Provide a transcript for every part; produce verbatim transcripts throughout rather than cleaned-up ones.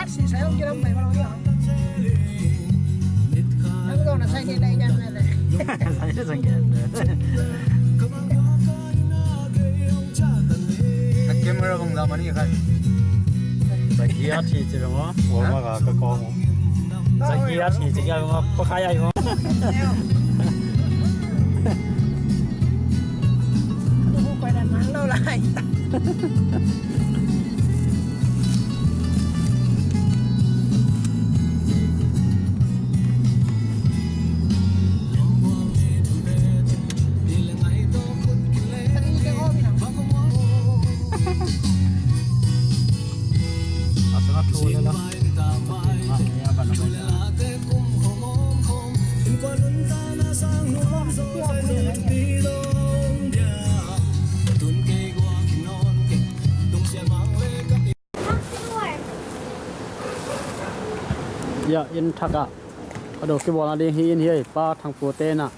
Si sai hong kilam mai ma lo ya. Sai ni zang gen. Ka camera kong za mani khai. Sa gia thi ci bang o. Wa ma ka ka kong. Sa gia thi ci bang o. Pa khai ai o. Ko da mang lo lai. Ya, inn thak ah ka do kibawlna ding hi, inn hi ei, Pa Thang Pu te na.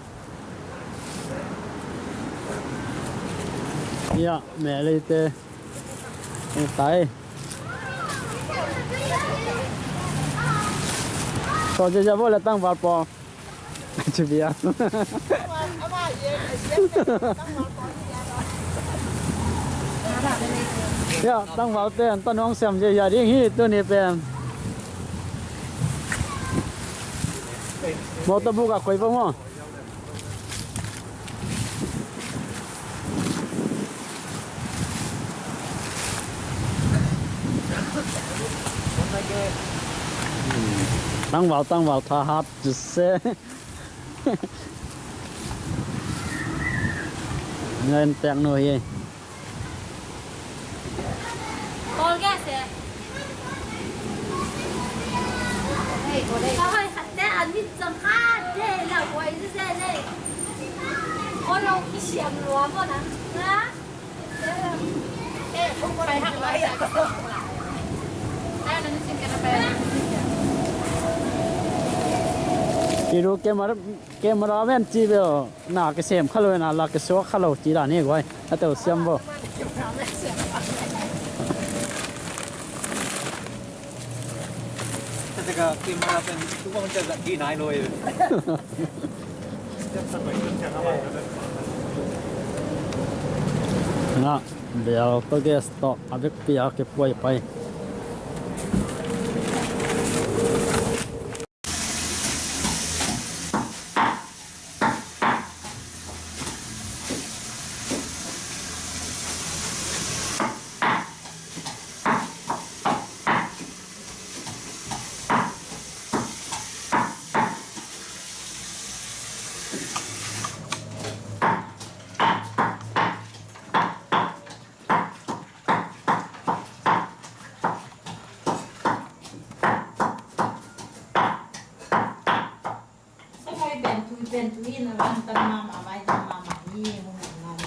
Ya, meh lei te. Eng tai. So, je ja bo le tangval pawl. Ci bia. Ya, tangval ten, ta nuang siam je ya ding hi, tuni pen. Motor buk a koi bo mo. Tangval, tangval, tha hat, just say. Ngan tek no hi. Kol gas eh. Hei, kol eh. Kol hoi khat te an min zong khat te la koi zi zi le. Kol lo kisiam lua mo na. Na? Eh, kol hoi hak lai. Kiru ke mar. Cameraman ci bel na kisem kha lo na, la kisuak kha lo ci dan hi guai. A tel siam bo. Na bel to gas to a bek pia ke puai pai. Sa hoi ben tui, ben tui in a van tam mama, vai tam mama hi, hong en mama.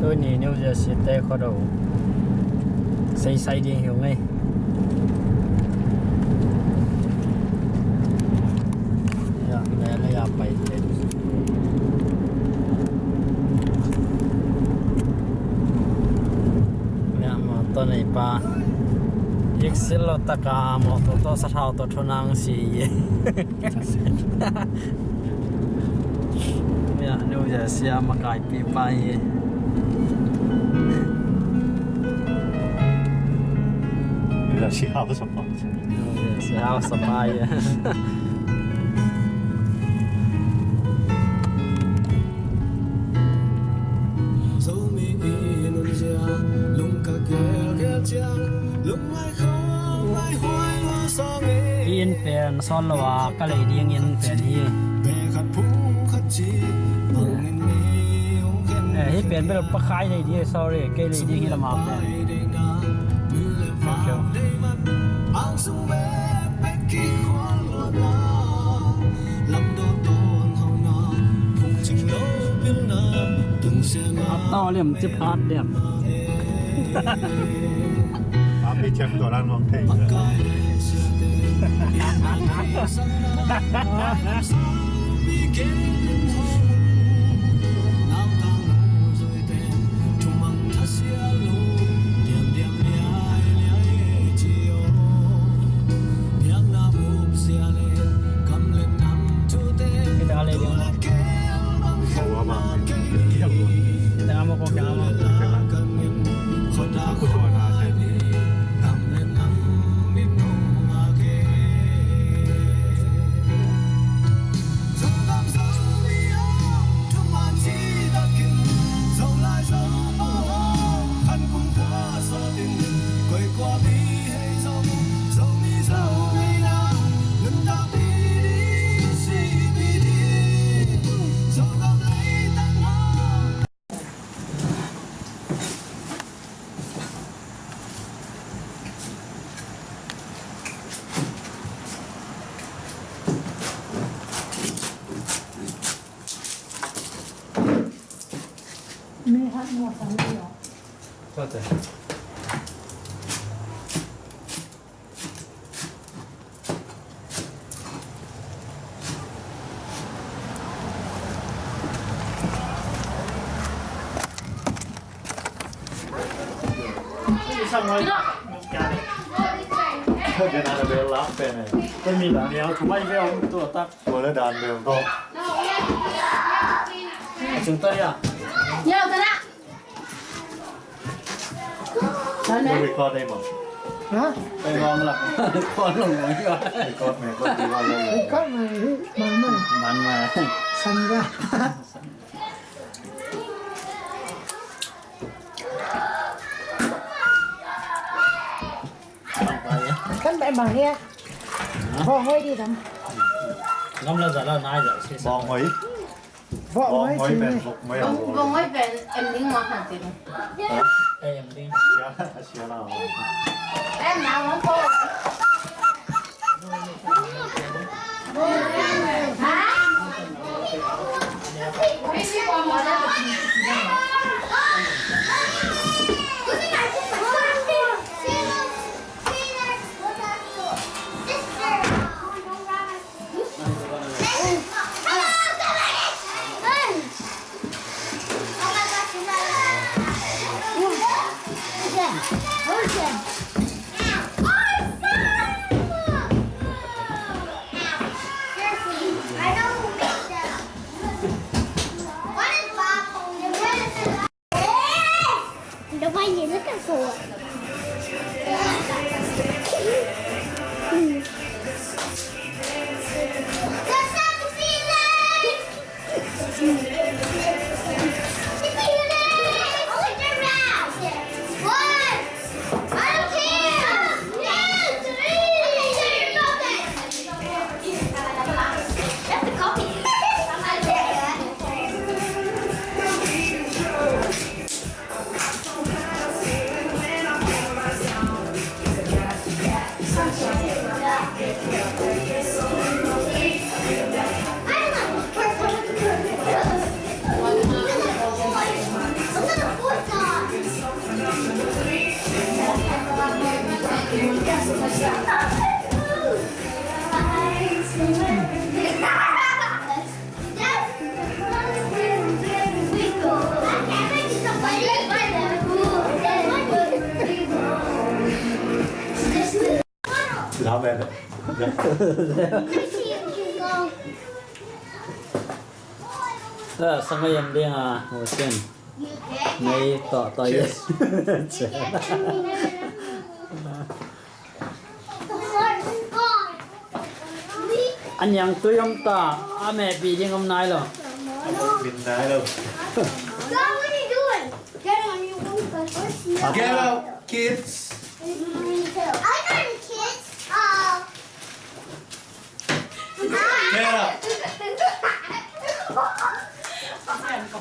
Tuni New Jersey te khuado seisai ding hi ung ei. Ya, le le ya pai te. Ya, motor nei pa. Iksil lo taka motor to sa thau to thunang si. Ya, New Jersey a makaipi pa hi. New Jersey house of New Jersey house of fire. Zomi i nunzia lungka gelgel ciang lungngai khawng ngai huai lua sawng e. Hi inn pen sawn lo a ka lei ding inn pen hi. Be khat phung khat ci bangin mi hong khen. Hih pen bel pakhai nei ding, sorry, kei lei ding hi lam a pen. A tau liam, cip at liam. Papi ciang tua lan mong thei. Record ได้มั้ย? Hah? ไปลองละ record ลงไว้ก่อน record ไหม record ที่ว่าเล่น record ไหม พี่ มันมา มันมา สัญญา Kan bai bang hia. Bawng hoi di dam. Ngam la za la nai za se sa. Bawng hoi. Bawng hoi pen bawng hoi. Bawng hoi pen em ding ma han te. Em ding. Sia, sia la. Em na mong ko. Sa mai em ding a, Ho Sin. Mei tawh tawh ye. Cheers. A niangtui om ta, a mehpih ding om nai lo. Min nai lo. Get out, kids. Get up. Get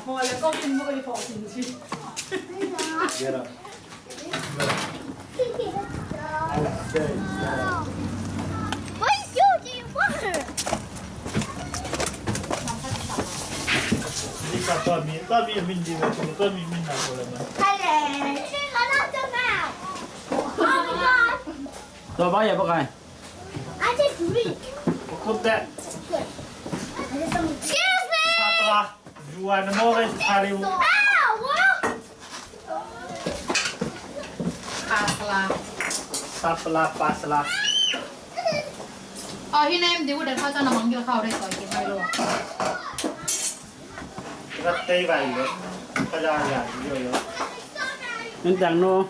up. Tua bai a pakai. I just drink. Put that. Excuse me. Sapla. Juan mo res kariu. Ah, what? Pasla. Sapla pasla. Oh, hi nem di udah kau sana manggil kau deh kau ikut mai lo. Rat tei bai lo. Kaya ya yo yo. Nentang no.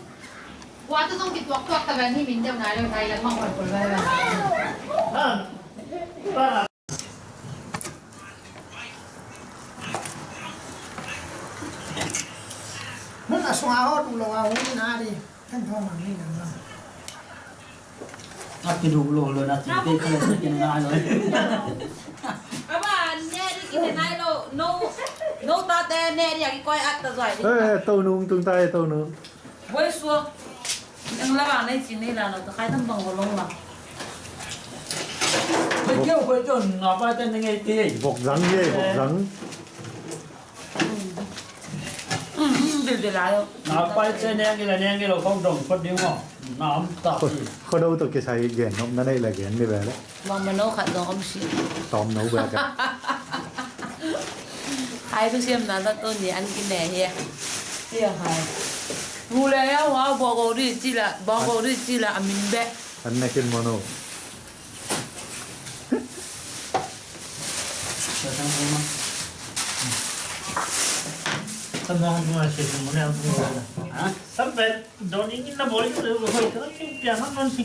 Ua tu zong kituaktuak ta ven hi min deuh nai lo nai lam mah huan kul ven. Nun a sung a hot uh lo a hong in a di. Kan thawh mang ni nang lo. A kiduh lo lo na ti te khala sa kin nai lo. Aba ne di kin nai lo. No, no ta te ne di a ki koi at ta zoi di. Eh, to nung tung tai to nung. Buai suak. Ang lawang na i cin na i la lo ta khai tam bang ko long la. Buai keu buai keu nga pai ten na ngei ti. Bok zang ye, bok zang. Bil bil la lo. Nga pai ten na ngei la na ngei lo kong dong phot ding mo. Na om ta. Kho do to kisai gen nop na nei la gen ni ba la. Mama no khat zong om si. Tom no bia ka. Hai tu siam na ta tu ni an ki ne hi. Hi a hai. Mu le ya wa bo go ri ci la, bo go ri ci la a min be. An na kin mo no. Sampai doni ni na boli tu le ko ko ko pia na non si.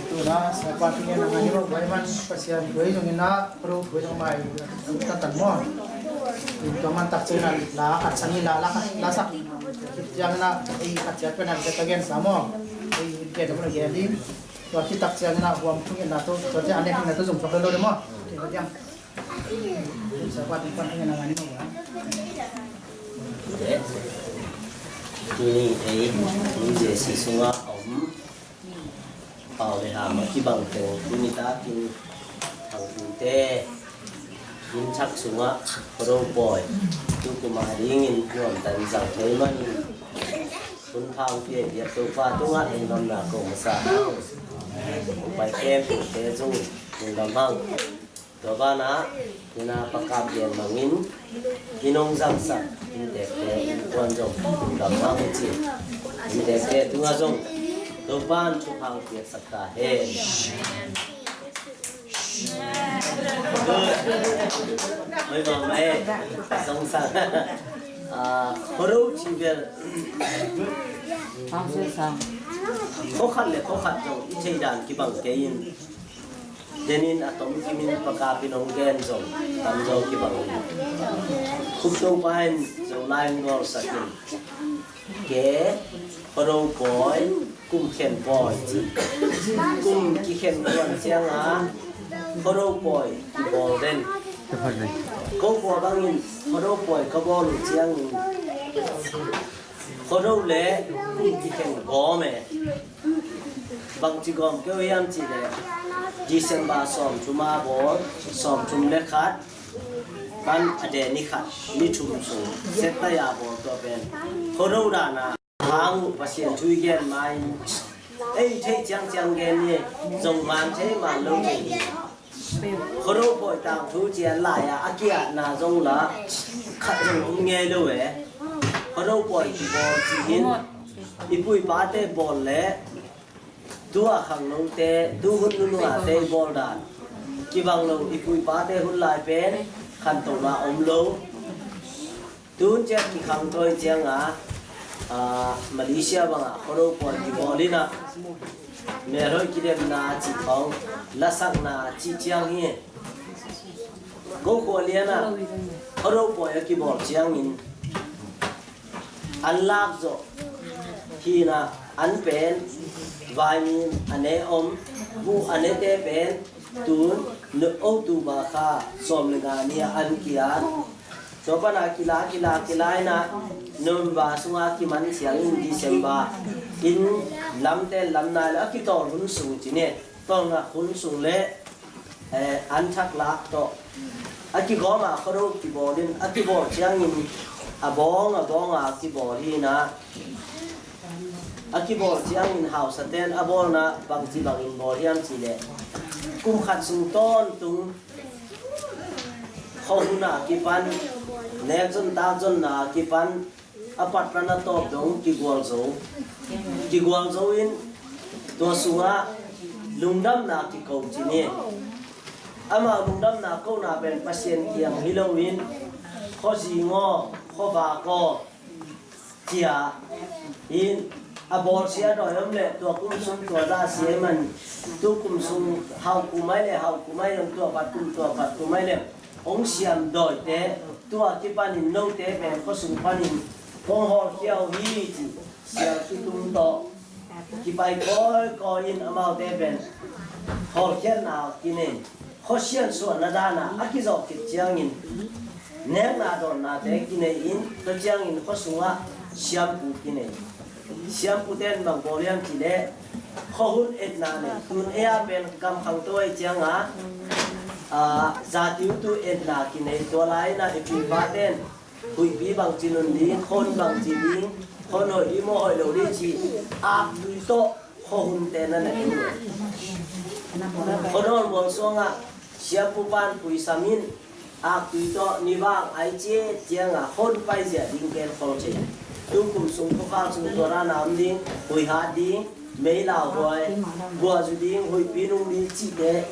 Tuna sapa tu ngen a ngai ni bang bai man Pasian buai zong ina pro buai zong mai tatan mo. Tua man tak cina la khat sang ila la khat la sak. Ciang ina ei khat ciat pen a ciat a gen sa mo. Ei gen mo gen di. Tua kitak ciang ina huam tu ngen na tu tua ciang ane na tu zong sok lo de mo. Ciang. Tuni ei New Jersey sungah a om pau le ham a kibang teng tuni takin thangtute inn thak sungah Khuado pawi tu kuma dingin nuamtan zang thei manin hun phang piak biak Topa tungah lungdamna ko masa hang. Pai kem te zung lungdam hang. Tua banah, ina pakap lian mangin, kinong zangsak, inntekte, innkuan zong, gam hang ci. Inntekte, tunga zong, Topan thupha piaksak ta hen. Good. Mai bang mai, zong sang. Khuado cih bel khua khat le khua khat zong i theih dan kibang kei in, denin a tom kimin pakapin hong gen zong tamzaw kibang in, Khup Topa in Zolai hong bawlsak in, ke, Khuado pawi, kum khen pawi ci. Kum kikhen kuan cianga Khuado pawi kibawl den. Ko khua bangin Khuado pawi ka bawl uh ciangin Khuado le kum kikhen gawm e. Bangci gawm keu hiam cihleh December sawmthum a bawl, sawmthum le khat pan a deni khat, ni thum sung settaya bawl tua pen Khuado dana hang uh Pasian thu i gen ma in, ei theih ciangciang gen ni, zong man thei man lo thei hi. Khuado pawi tangthu cian lai-a a kiatna zong la khat zong um ngei lo e. Khuado pawi kibawl ci-in i pu i pate bawl le tua khangnote, tu hun nunungate i bawl dan kibang lo. I pu i pate hun lai pen khantohna om lo. Tun ciat kikhangto i cianga, aa, Malaysia banga Khuado pawi kibawl ina, melhoih kidemna cih khawng, lasakna cih ciang hi. Ko khua liana Khuado pawi a kibawl ciangin an lak zawh hina, an pen vaimim a ne om, buh a nete pen tun October kha sawm le nga ni-a an kian. Tua pana kila, kila, kila ina November sunga kiman ciangin December in lamte lam nai le a kitawl hun sung ci ni. Tawlnga hun sung le, eh, an thak lak tawh a kigawma Khuado kibawl in, a kibawl ciangin a bawng a bawnga kibawl hina. A kibawl ciangin hausaten a bawlna bangci bangin bawl hiam cihleh kum khat sung tawntung khuahuna kipan, nekzon takzonna kipan, a patpan a tawp dong kigual zo. Kigual zo in tua sungah lungdamna kiko ci ni. Amah lungdamna kona pen Pasian kiang hi loin khuazing aw, khuavak aw, cia in a bawlsia dawi om le tua kum sung tua zahsia man, tu kum sung hauh kum ai le hauh kum ai om, tua pat kum tua pat kum ai le hong siam dawite, tua kipanin note pen khuasung panin kong hawlkhia uh hi ci, sial kitum tawh kipai kawikawi in amaute pen hawlkhiatna kinei. Khuasian suahna dana a kizawh khit ciangin nekna dawnnate kinei in, tua ciangin khuasungah siampu kinei. Siampute in bang bawl hiam cihleh khuahun etna nei. Tun ei a pen gamkhang tua ei cianga, a, zati utu etna kinei. Tua lai-ina i pu i pate in huihpi bangci nun ding, khuahun bangci ding, khuahun hoih ding maw hoih lo ding ci, aktui tawh khuahunte na na en uh. Khuahun bawl suangah siampu pan puisam in aktui tawh nivang ai ciat cianga khuahun paizia ding ken khol thei. Tu kum sung khuakhal sung tua dana om ding, huihat ding, meilauhuai, guahzu ding, huihpi nung ding cihte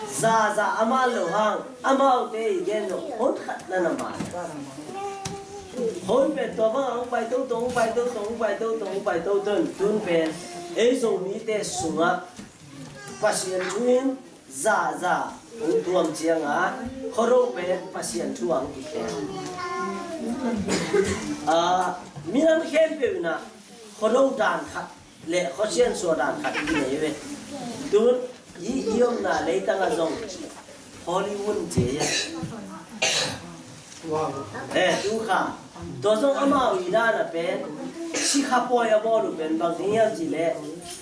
zaza a man lo hang, amaute i gen lo hun khat na na man. Hun pen tua bang hong pai toto, hong pai toto, hong pai toto, hong pai toto, tun pen ei Zomite sungah Pasian thu in zaza hong tuam cianga Khuado pen Pasian thu ang kikhel. Ah, minam khempeuh inah Khuado dan khat le khuasian suah dan khat kinei ve. Tun i, i omna leitangah zong Hollywood ci hi. Eh, tu kha. Tua zong amau i dana pen sikha pawi a bawl uh pen bang ding hiam cihleh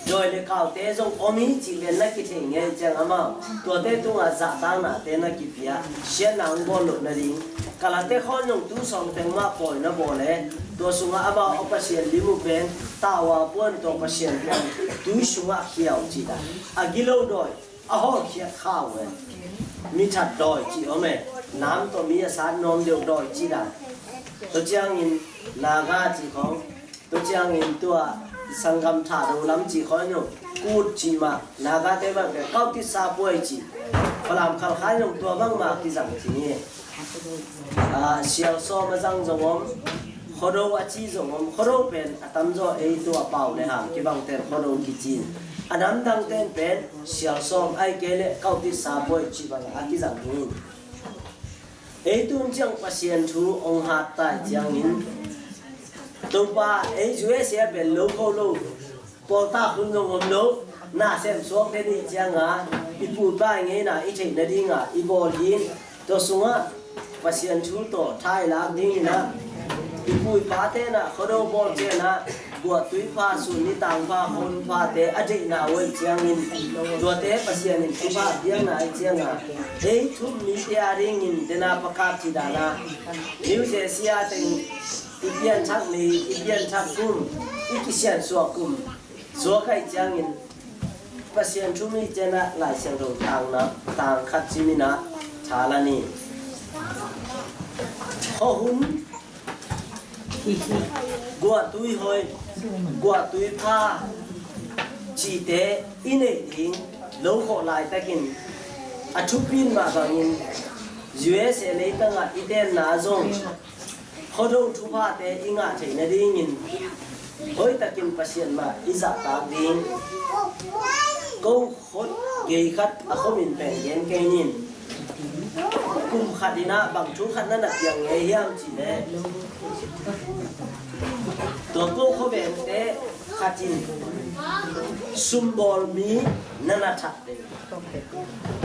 dawi le kaute zong om hi cih pen na kithei ngei ciang amau tuate tungah zahtaknate na kipia, siatna hong bawl loh nading. Kalate khawn zong tu sawng teng mah pawi na bawl e. Tua sungah amau a Pasian lim uh pen tawa puan tawh Pasian puan tui sungah khiau cih dan a gilo dawi a hawlkhiat kha uh e. Mi that dawi cih om e. Nam tawh mi a sat nuam deuh dawi cih dan. Tua ciangin Naga cih khawng, tua ciangin tua sanggam Thado lam cih khawng, Kut cih mah, Nagate mah pen Kaukisa puai cih. Lamkal khai zong tua bangmah kizang ci ni. Ah, sialsawm a zang zong om, Khuado a ci zong om. Khuado pen a tamzaw ei tua pau le ham kibangten Khuado kici in, a namdangten pen sialsawm ahih kei leh Kautisa Bawi cih bang a kizang hi. Ei tun ciang Pasian thu hong hat ta ciangin, Topa, ei U S A pen lo kho lo, pawltak hun zong om lo, na sem suak den hi cianga, i pu i pa i ngeina i theih nadinga i bawl hi. Tua sungah Pasian thu tawh tha i lak dingin ah, i pu i pate in ah Khuado bawl ciangin ah, guahtui pha, sun ni tang pha, khon phate a deihna uh ahih ciangin, tuate Pasian in thupha piakna ahih cianga, ei thup mite a dingin dena pakap ci dana, New Jersey a teng i pianthak ni, i pianthak kum, i kisiansuah kum suak ahih ciangin, Pasian thu mi ciangin ah Lai Siangtho tangna, tang khat cimin ah tha la ni. Khuahun, guahtui hoih, guahtui pha cihte i neih ding lo khawh laitakin, a thupi mah bangin U S A leitangah i tenna zong Khuado thuphate i ngah theih nadingin hoihtakin Pasian mah i zahtak ding. Ko khot gei khat a khomin pen gen kei nin. Kum khat in ah bang thu khat na na piang ngei hiam cih leh, tua ko khuavengte khat in sumbawl mi na na that.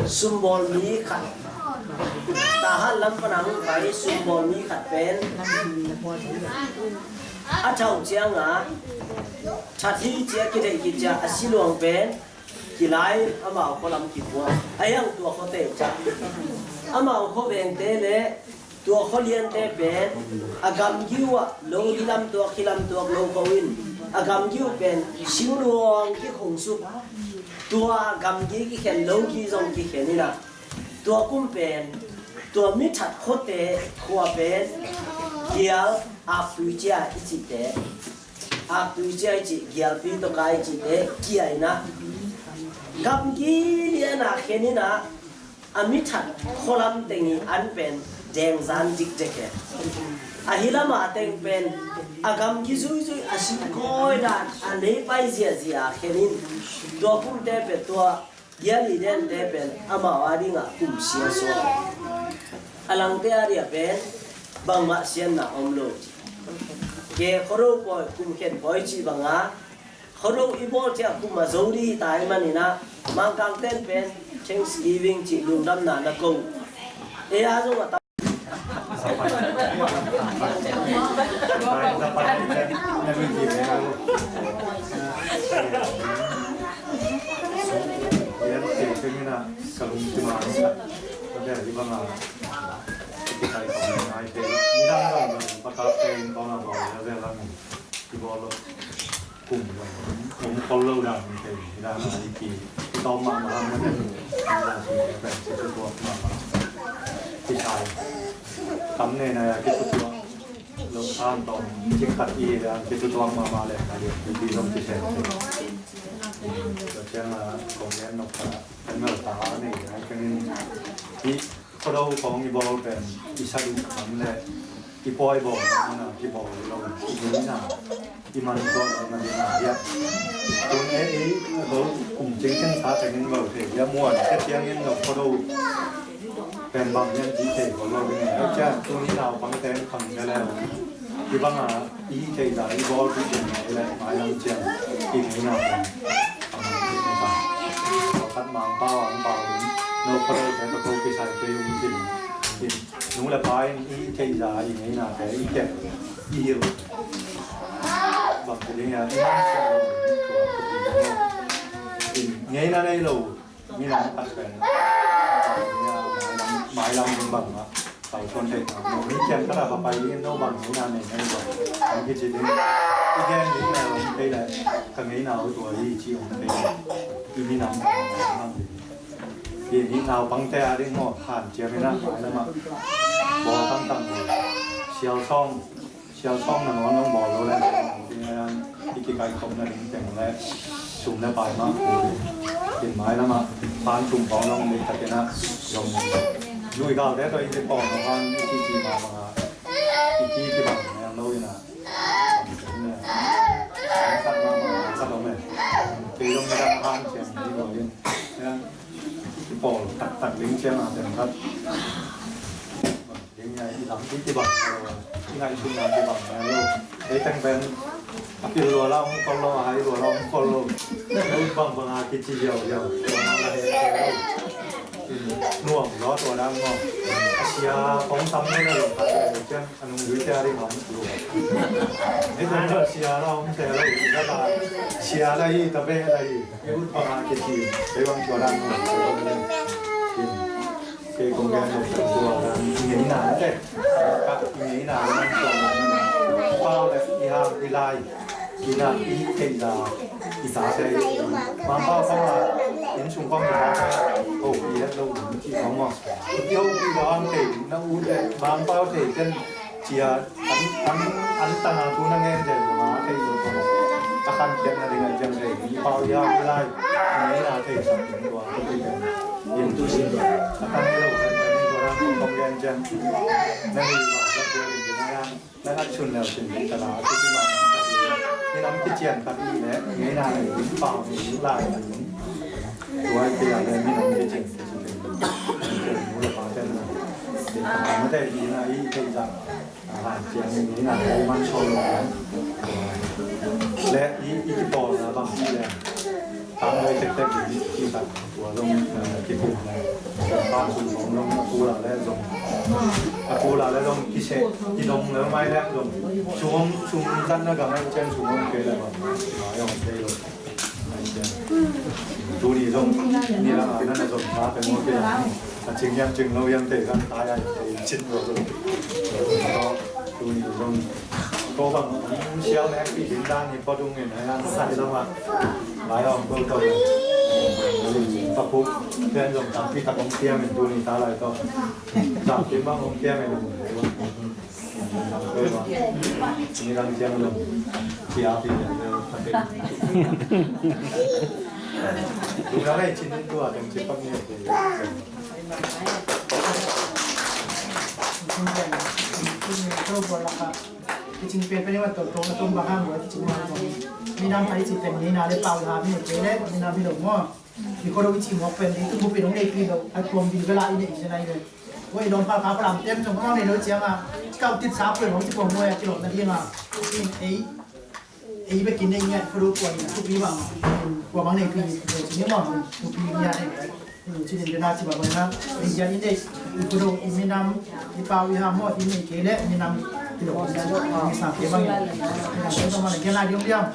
Sumbawl mi khat, Tahat lam pan a hong pai sumbawl mi khat pen a thau cianga that hi ci a kitheih khit ciang a si luang pen kilai amau khua lam kipuak. A hiang tua khuate ciang amau khuavengte le tua khualiante pen a gamgi uh ah lo hi lam tuak, hi lam tuak lo ko in, a gamgi uh pen sing luang kikhung suk. Tua gamgi kikhen, logi zong kikhen in ah, tua kum pen tua mi that khuate khua pen gial, aktui cia i cihte, aktui cia i cih, gialpi tawh kai i cihte kia in ah, gamgi lian a khen in ah, a mi that khua lam teng i an pen dengzan dikdek e. A hi lam a teng pen a gamgi zuizui, a singkawi dan a nei pai ziazia khen in, tua kumte pen, tua gial i dente pen amau a dingah kum sia suak. A langte a dia pen bangmah sianna om lo. Ke Khuado pawi, kum khen pawi cih banga, Khuado i bawl ciang kum a zo ding hi ta ahih manin ah, Mangkangten pen Thanksgiving cih lungdamna na ko. Ei a zong a ta. Kum om khol lo dan, kei dan a i ki tawm mahmah, a mah pen i dan si pen si tuak mahmah. Kisai tam ne na ya ki tuak lo, san tawm cik khat i dan ki tuak mahmah le, a di di zong kisai. Ciang a kong yan nok ka, kan mel ta ne ya kan i Khuado kong i bawl pen i sa duh tam le i pawi bawl na kibawl lo, i ngeina i man tuah lo na ding a hiah. Tun e ei a bawl kum cing cing sa tengin bawl thei hiah, muan ket tiangin lo Khuado pen bang hian ci thei bawl lo ding a hiah. Cian tuni naupang ten khang ke leu i bang a i hih theih zah i bawl kik ding a hi leh mailam ciang i ngeina pen a man kik ni kha. Khat Mangpau, Angpau in no Khuado te ka ko kisai kei ung cin. Cin nu le pa in i hih theih zah i ngeina te i kem i hilh bang ci ding a i man sia lo. Cin ngeina nei lo minam khat pen mailam, mailam ding bang mah. Tau tuan theih na, no mi kiang khat a va pai ding, no bang ngeina nei na hi bang, bang kici ding. I gen ding na om kei leh ka ngeina uh tua hi ci om kei leh i minam bang mang ding. Hi, hi naupangte a ding maw, hanciam in a, mailam ah bawl tangtang hi. Sialsawm, sialsawm nangawn hong bawl lo leh i kikaikhopna ding teng leh sum le pai mah. Kin mailam ah pan tung khawng zong deihtakin ah zong lui galte tawh i kipawl mah bang i cici mah bang ah i ci kibang mel lo in ah khat mah bang khat om e. Kei zong midang a hanciam hi lo in i kipawl taktak ding ciang ah teng khat ding a i lampi kibang lo, i ngaihsutna kibang lo. Ei teng pen a pil lua la om khol lo, a hai lua la om khol lo. Bang bang a kici hiau hiau. Nuam lo tua dang maw. A sia kong tam lo na lo khat lo ciang a nung lui cia ding om lua. Ei teng pen sia la om sia la i ka ta sia la i ta be la i. Ei ut bang a kici ei bang tua dang maw. Kei kong gen lo tua dang i ngeina te. Ka i ngeina man tua dang pau le i hang i lai. Ina i theihza i tate i Mangpau khawng a inn sung khawng i tate hopih het lo ding ci khawng maw. I hopih lo hang thei na ut le Mangpau thei ten cia an, an, an tang a thu na ngen thei lo a thei lo khawng a khankhiatna ding a ciang thei i pau i hang i lai i ngeina theisak ding tua a thei thei. Inn tu sin tua a tang hi lo khan tua hang khawng khawng gen ciang na hi lo a tua in ding a hang. Nang a cun leu cin ding ka la a tuki ma. Minam kician khat i le ngeina nei ding pau nei ding lai nei ding. Tua i kei a le minam kician khat i le. Mu le pa ten na. Te ka ma te i na i kei za. A han cian nei ngeina nei man so lo. Le i i kipawl na bang i le. Tang lai tek tek i i khat. Tua zong, eh, kikum le zong pa sung zong zong a kula le zong a kula le zong kiseh kidong le mai le zong sung sung zan na gam ai cian sung zong kei le zong mai zong kei lo. Tuni zong ni la na na zong pa pe mo kei la a cing yam cing lo yam te kan ta ya cin lo zong. Tuni zong ko bang sial me pi din dan ni pa dung ni na ya sai lo ma. Lai om ko to. Papu pian zong tampi tak om pian min tu ni ta lai to. Tampi bang om pian min. Ni lang pian zong pia pi. Tu na lai cin tu a teng cin pak ni. Kicing pen pen i wan tawh tawh a tawh bang hang ua kicing wan tawh. Minam pai ci pen ngeina le pau i hap hi ne kei le minam hi lo maw. I khuado i ci mawk pen i tu bup i dong nei pi lo a tuam bil bela i nei se nai le. Ua i dong pha ka pha lam tem tong hong nei lo ciang a. Kau tit sa pen hong ci pua muai a kilawm na ding a. Ei. Ei bekin nei ngiat khuado tua in thupi bang kua bang nei pi ni tua ci ni maw thupi ngiat nei. Ci den dena ci bang bang na ei ngiat in nei i khuado i minam i pau i ham maw i nei kei le minam i lo ci ni sa kei bang i na kei bang na kei na diom diam.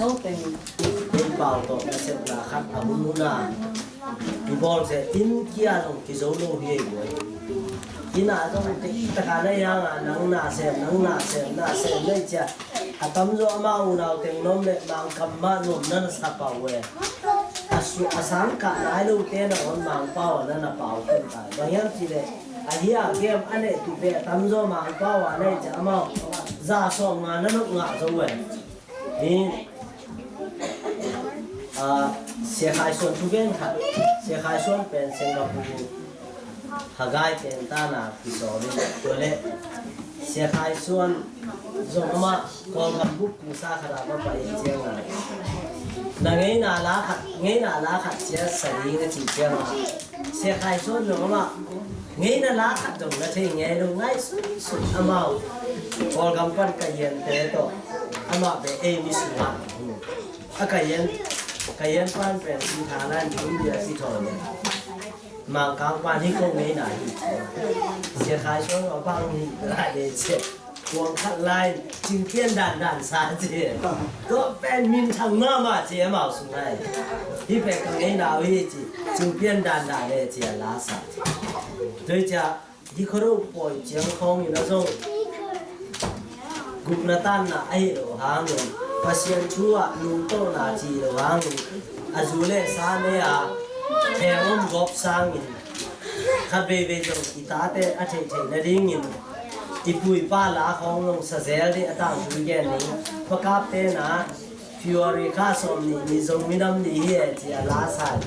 Ei pau tawh na sepna khat a hun hun a. I bawl se inn kia zong kizo lo hi ei buai. Inn ah zong te i taka na hiang ah nang na sem, nang na sem, na sem na i cia. A tamzaw amah unau teng nuam le Mangkam mah nuam na na sa pau e. A su, a sang kah nai lo te na on Mangpau a na na pau tung tai. Bang hiam ci le a hi a game a neih tu pe a tamzaw Mangpau a na i cia amau za sawm nga na nop ngah zo e. Hi, ah, Sia Khai Suan thu pen khat, Sia Khai Suan pen Singapore Hagai pen tana kisawl in tua le Sia Khai Suan zong amah Kawlgam bup pusa khat ah va pai in ciang a na ngeina la khat, ngeina la khat cia sa ding a ci ciang a Sia Khai Suan zong amah ngeina la khat zong na thei ngei lo ngaihsun sun amau Kawlgam pan ka hiante tawh amah be ei mi sungah a ka hian, ka hian pan pen si tha lan ding bia si thawn le Mangkang pan hi ko ngeina hi. Sia Khai Suan a bang hi la de che. Kuang khat lai cingpian dan dan sa ci. Tua pen min thang mahmah ci amau sung lai. Hi pen ka ngeina uh hi ci cingpian dan dan le ci a la sa. Tui cia hi khuado pawi ciang khawngin a zong gupna tanna ahi lo hangin Pasian thu ah lungtawhna ci lo hangin a zu le sa nei a theng om gawp sangin khat veivei zong i tate a theihtheih nadingin i pu i pa la khawng zong sa zel dih a tangthu i gen ning. Pakapte na February kha sawm nih ni Zomi Nam Ni hi e ci a la sa hi.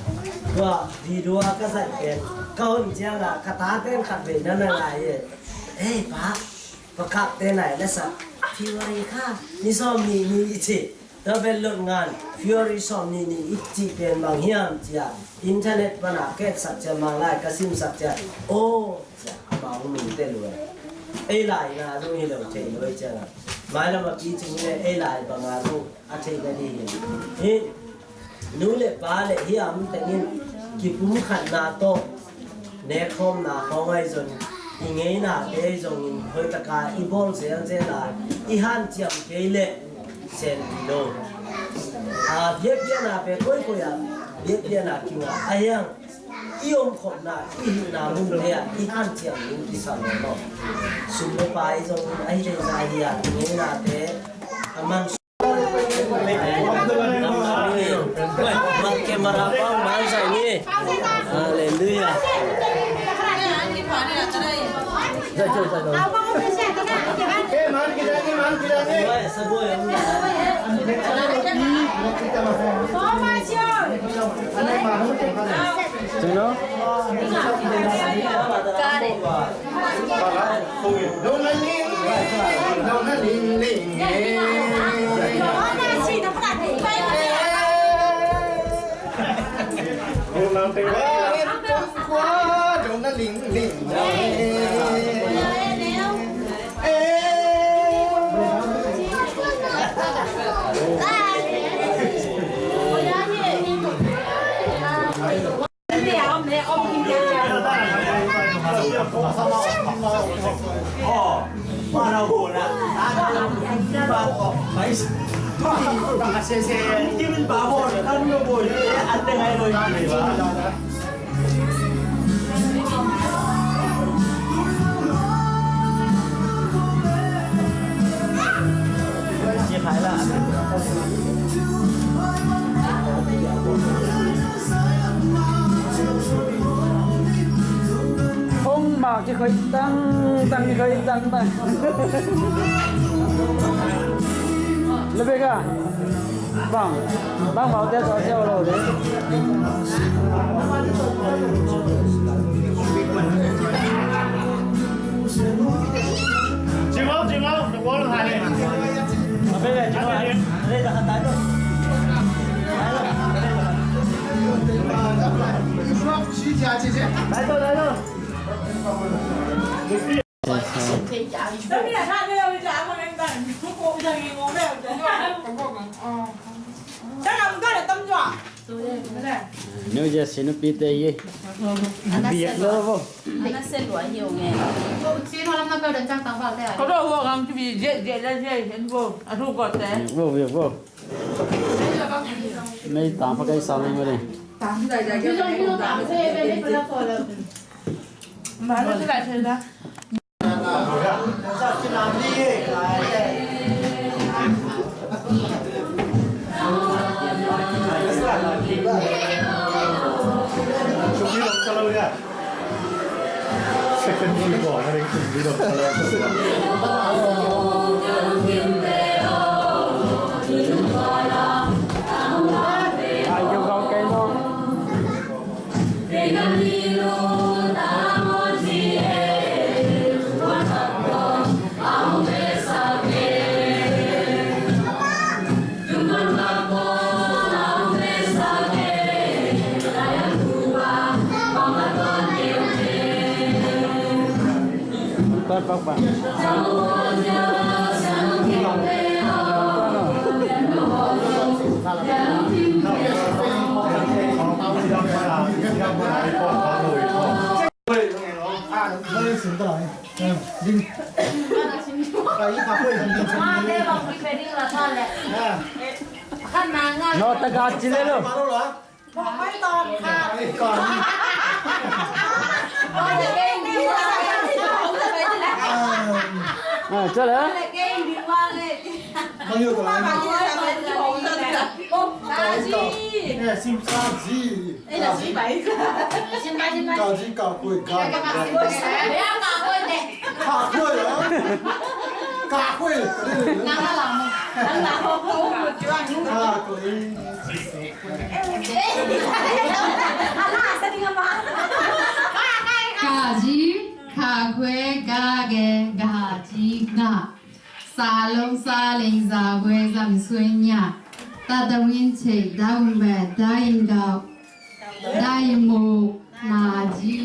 Tua video a ka zat pen ka hon ciangah ka tate'n khat vei na na ngai hi. Ei pa, Pa Kap te nai la sa, February kha ni sawm nih ni i ci. Tua pen lot ngan, February sawm nih ni i cih pen bang hiam ci a internet pan a ka etsak ciang, Manglai ka simsak ciang, aw ci a, amau nungte lua. Ei lai na zong hi lo thei lo ei ciangah, mailam a picing le ei lai bang a zong a theih nading hi. Hih nu le pa le hiam tengin kipumkhatna tawh nekkhawmna khawng ahi zong, i ngeinate ahi zongin hoihtaka i bawl zelzel a, i hanciam kei leh sen lo. A, biakpiakna pen koikoi ah biakpiakna kingah a hiang, i omkhopna, i hihna munte ah i hanciam ding kisam lo maw. Sum le pai zongin ahi theihsa hi a, i ngeinate a man Hallelujah. Hong mah kikhoi tangtang, kikhoi tangtang. Rebecca, bang, bang mau te tawh siau lo de. New Jersey nupite hi. Biak lo vo. Ka lo vo, gang kibi je je le je hen vo. A thu ko te. Vo vo vo. Mei tam pa kai sa mei ma de. Ma lo se la se la. No, ta ka ci le lo. Ah, cale. Ka ji, ka kwe, ga ge, ga ji, ga. Sa long, sa leng, za gwe, zam swe, nya. Ta ta win che, da win ba, da in ga. Da in mo, na ji.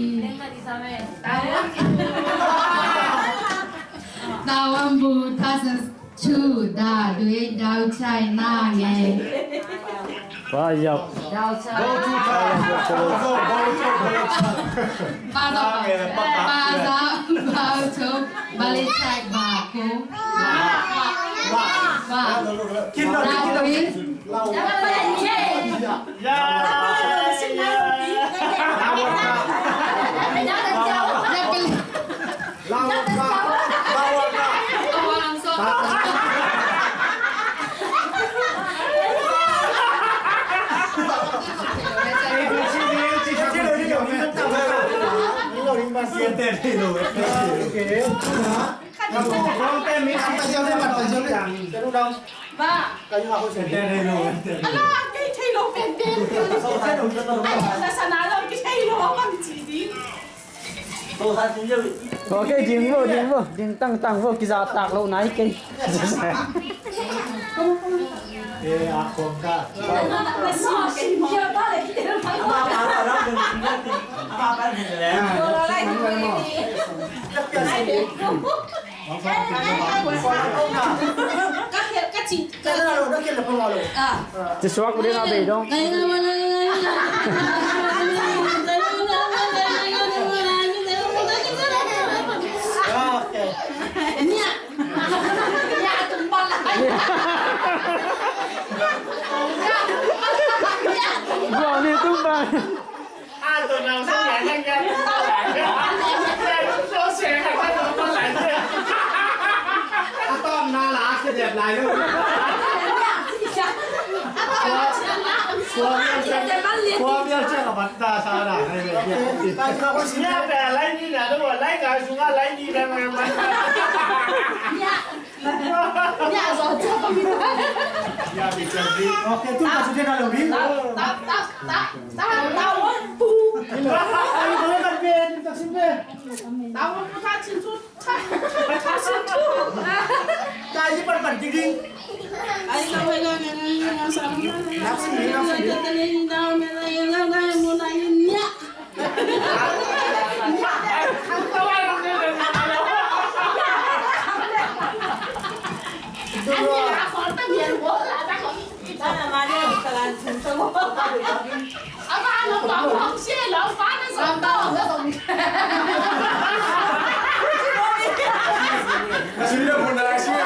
Tawan bu ta sa chu da dui dau chai na nge. Ba yap. Ba za, ba za, ba cho, ba le chai ba ko. Ba. Da dui. Ba. Ala, kei thei lo pen pen. Ai, na sana lo, kei thei lo, bang ci ding. Ok, ding vo, ding vo, ding tangtang vo, kiza tak lo nai kei. Eh, a khom ka. Na si, si, kei ba le, kei ba le. Ama pa la, ama pa la. Ci suak ding a bei dong. Guang ni tum bang. Ka sui na mun na lai sui.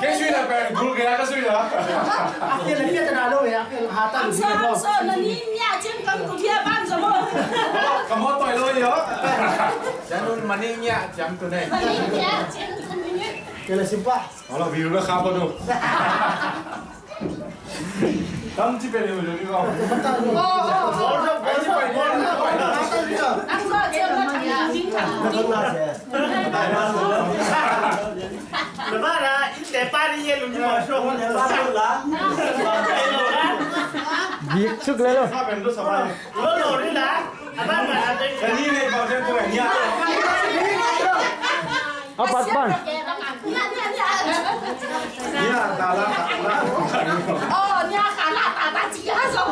Kei sui na pen gul kei a ka sui na. A kei la kei ta na lo e, a kei la ha ta lo. Ang sa, ang sa, na ni nya cem kam tu dia ban sa mo. Ka mo toi lo yo. Janun mani nya cem tu nei. Mani nya cem tu nei. Kei la simpa. Hala, view la khap ko do. Tam ci pe le lo ni ko. Bik suk le lo. Lo lo ni la. Ka ni nei bang den tu ka nia. A pat pan. Nia ta la ka la. Oh, nia ka la ta ta ci ya so.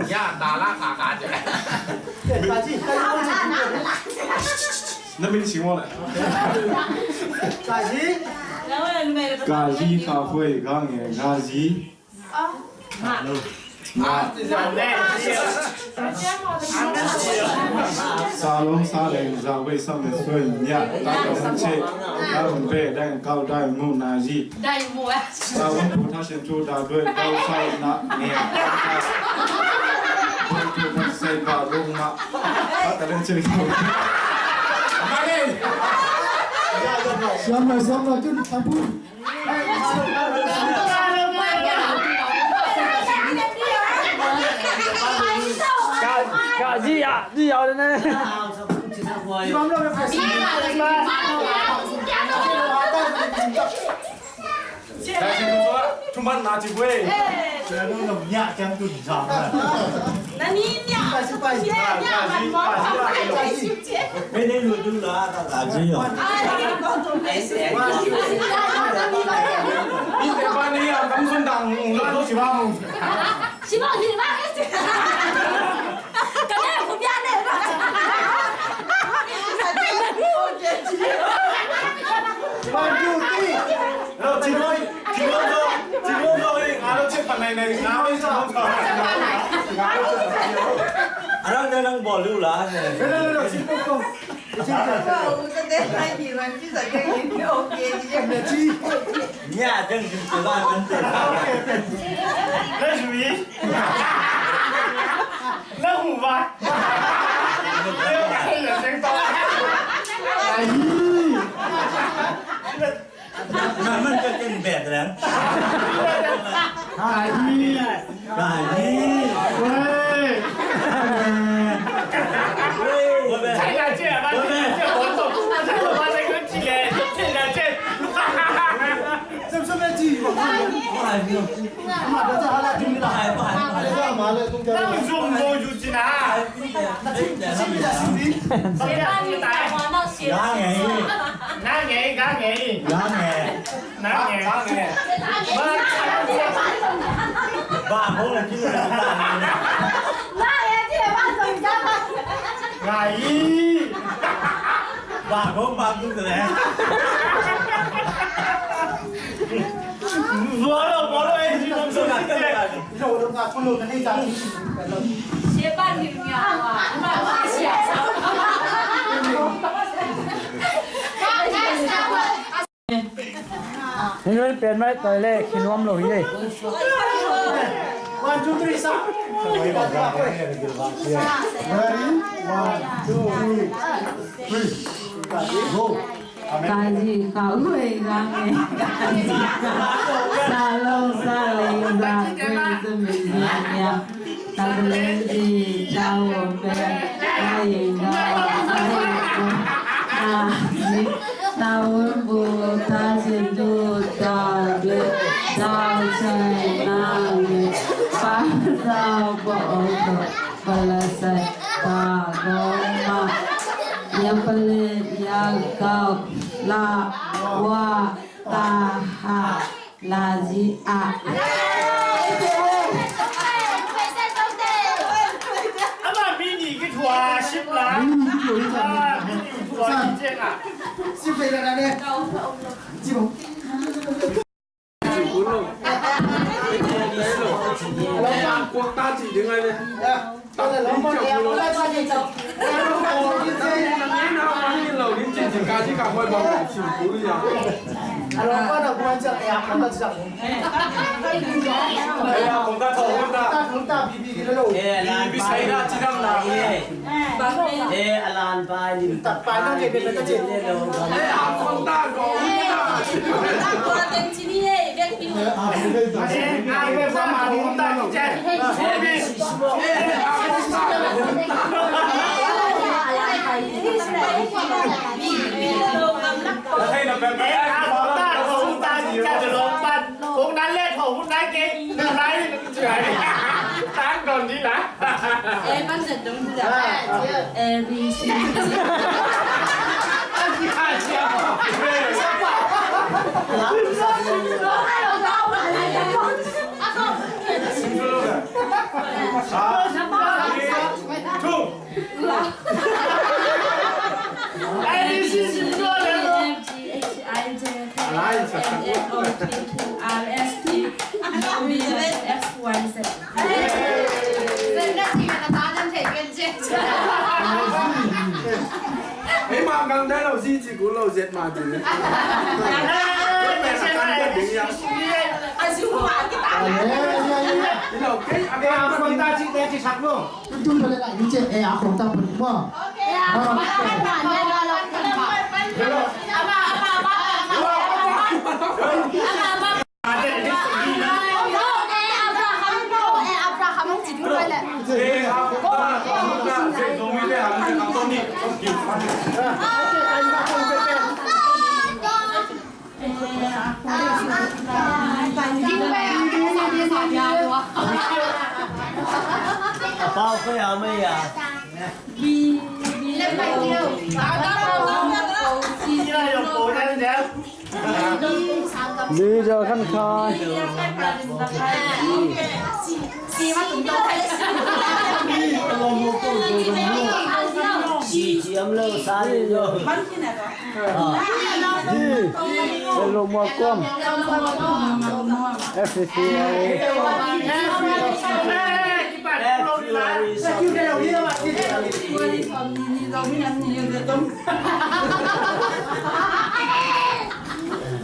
Nia ta la ka ka ci. Na min sing wala. Ka ci. Ka ci ka huai ka nge ka ci. Sa long sa leng za wei sam le suai nia ta ka hong che ta hong pe dai kau dai mu na zi. Dai mu eh. Sa long pu ta shen tu da doi dau sai na nia. Pu tu ta sai ba long ma. Ta ta leng che tu. Siam lai siam lai tun ta pu. Ka, ka zi a, zi a le ne. Thuman na ci buai. Hih nun pen mai toi le khin nuam lo hi ei. One, two, three, start. Ready? One, two, three, three. Go. Kazi kau ei gang ei, kazi kau. Salong saleng za kwe za me zi ya. Tabulenzi, Tawope, Ayinga, Ayinga, Azi, Tawunbu, Tazindu, Tawble, Tawsai, Nange, Pa, Tawbo, Oto, Palasai, Pagoma, Yapale, Yakau, La, Wa, Taha, Lazi ah. Ama mi ni kithua sip la. Ama mi ni kithua sip la. Sip la ne. Sip. Ei, mah gang dai lo, zi ci kul lo, zet mah ding. Video kan khai. Di, hello, mua kuam. F C C.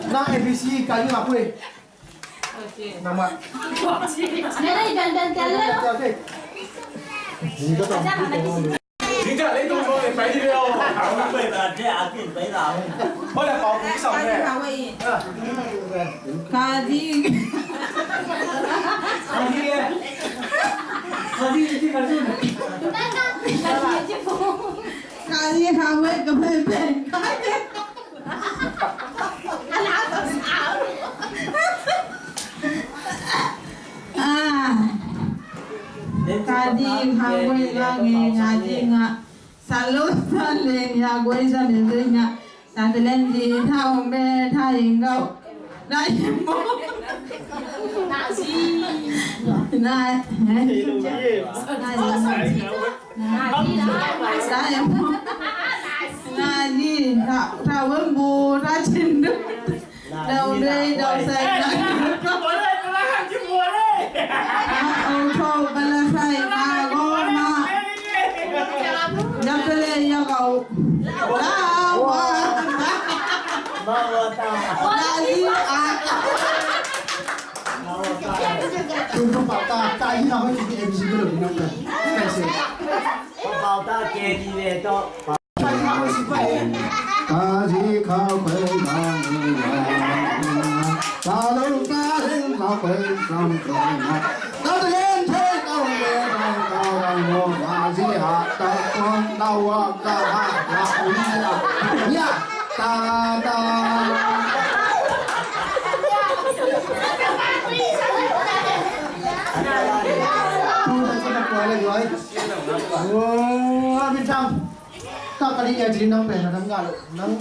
Na F C C ka ni ma pui. Na ma. Ni ka tam. Ding ka lei tung sawng lei pai ding lei aw. Pai bai bai bai bai. Pai la pau pu sawng lei. Ka ding. Ka ding lei. Ka ding lei, ka ding lei. Ka ding ka wei ka bai bai. Ka ding. Ah. Ka ding ha wei la nge nga ding nga. Sa lo sa le nga wei sa le le nga. Sa te len di tha ong be tha ing gau. Na ing mo. Na ing. Na ing. Na ing. Sa ing mo. Na ing. Tha, tha wen bu, tha chin du. Dau dei, dau sai na. Au thau, bala sai, ma go ma. Dau te le ya gau. Dau wa. Dau yi a. Tung tung pa ta, ta yi na hoi ti M C ko lo ni na. Kai se. Pa ta ke ni le to. Ka zi khau pai bang, sa lung sa ling khau pai sam pai na. Ka zi len thei kau le bang kau bang mo, ka zi ha ta kon na wa ka ha ha ni ya. Ya, ta ta. Tu ta sa ta kua le goi. Wo, a bin chang. Ka ka ding e, ci nang pen nang ngah lo nang.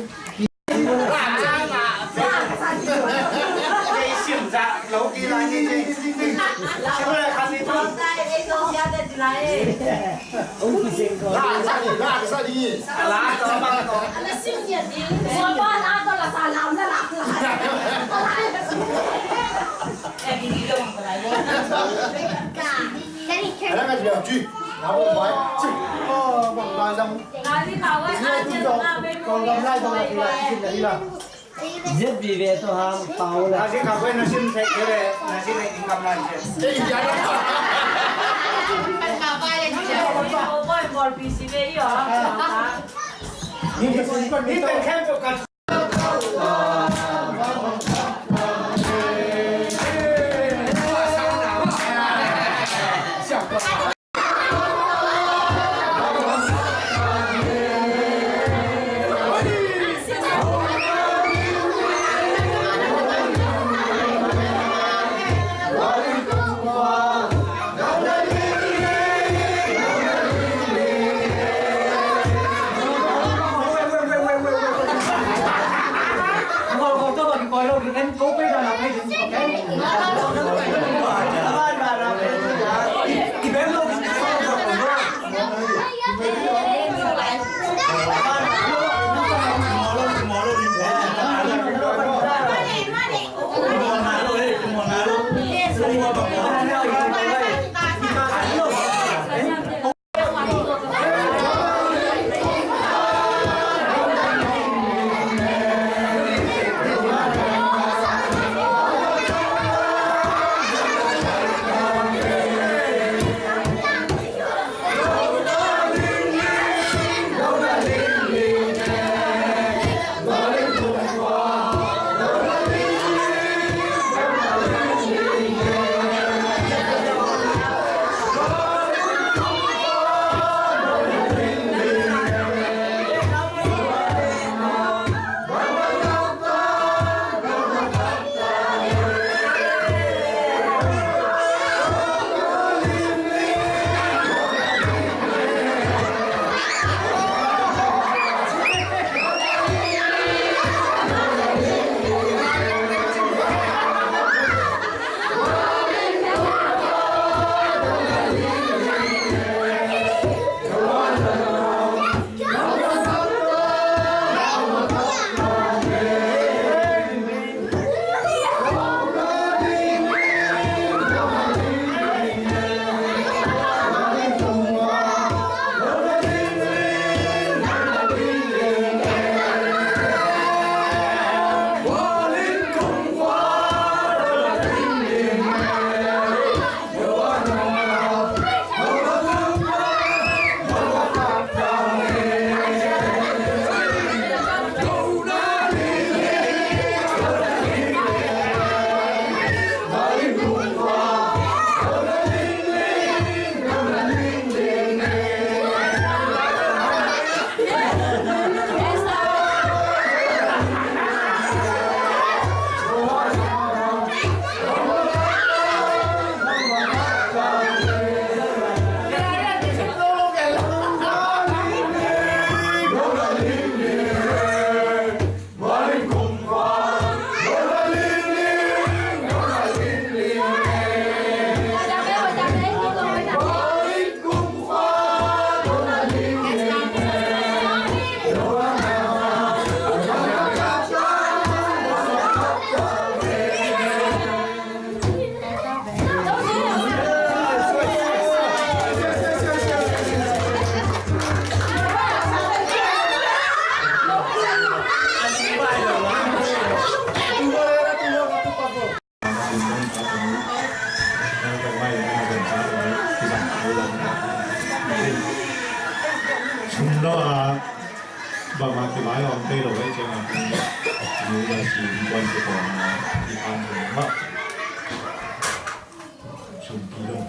Ziat vive tawh hang pau la. Sum lo a, bangmah kivai om thei lo ahih ciangin, nu le zi innkuan kipawlna i pan ding mah. Sumpi dong.